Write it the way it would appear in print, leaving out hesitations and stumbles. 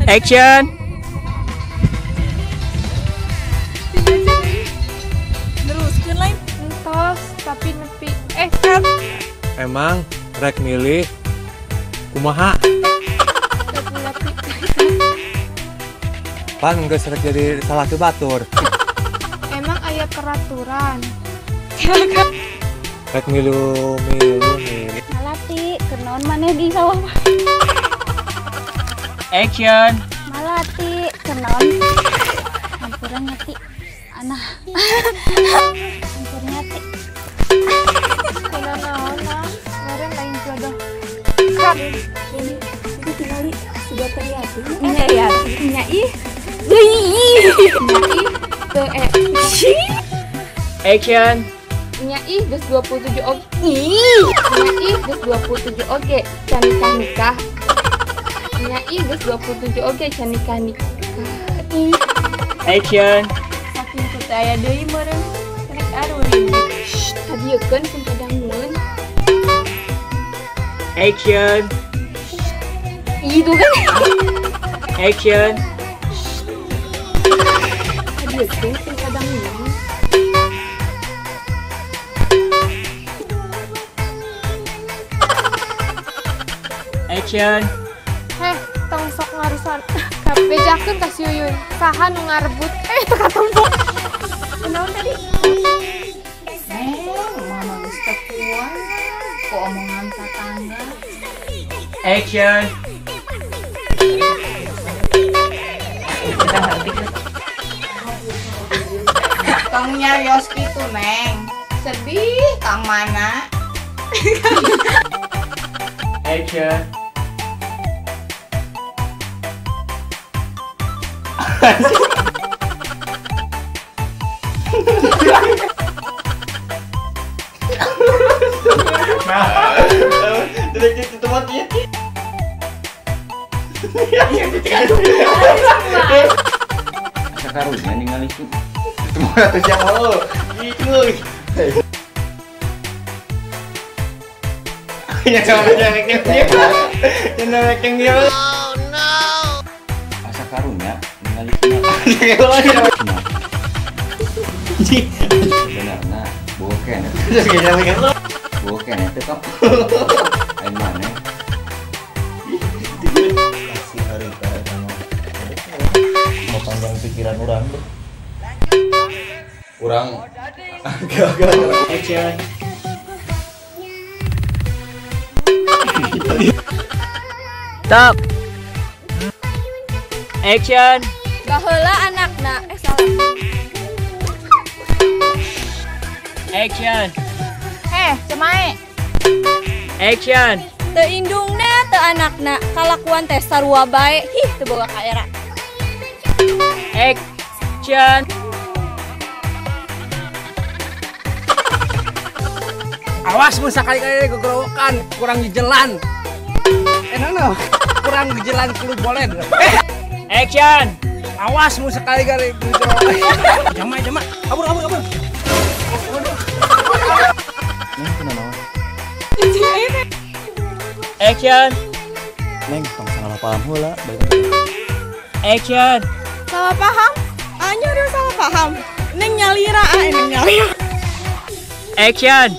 Action. Neruskeun lain entos tapi nepi Emang rek milih kumaha? Pan geus rek jadi salah tu batur. Emang aya peraturan. Rek milu milu milu. Malati, keur naon maneh di sawah? Action. Malati, keur naon? Hampura nya ti. Anah. Hampura nya ti. Kuna naon mah, meureun lain jodoh. Ini itu tingali sudah terlihat. Nya ya, nya ih. Ih, nya ih teu e. Action. Nya ih geus 27 oge. Nya ih geus 27 oge, can nikah-nikah. Nya ih geus 27 oge, can nikah-nikah. Action. Saking ku teu aya deui meureun rek arurin. Kadiekeun pun kadangueun. Action. Itu kan. Action. Kadiekeun pun kadangueun. Action. Heh, tong sok ngarusan. Bejakeun ka si Yuyun. Saha nu ngarebut? Teu katempo. Kunaon tadi? Neng, mama geus teu kuat ku omongan tatangga. Action. Tong nyarios kitu, Neng. Sedih kang mana? Action. Asa karunya ningali su. Asa karunya ningali su. Sebenarnya bukan. Bukan itu kok. Aing mana? Kasih harita eta mah. Mau panjang pikiran urang tuh. Urang. Oke oke. Action. Stop. Action. Baheula anakna salah. Action. Cemae. Action. Teu indungna teu anakna, kalakuan teh sarua bae, hih teu boga kaera. Action. Awas mun sakali-kali gegerowokan, kurang jelan. No, kurang jelan kudu bolen. Action. Awas mun sekali-kali gegerowokan. Jama jama, kabur kabur kabur. Neng kunaon? Action. Neng tong salah paham heula bae. Action. Salah paham? Anya udah salah paham. Neng nyalira, neng nyalira. Action.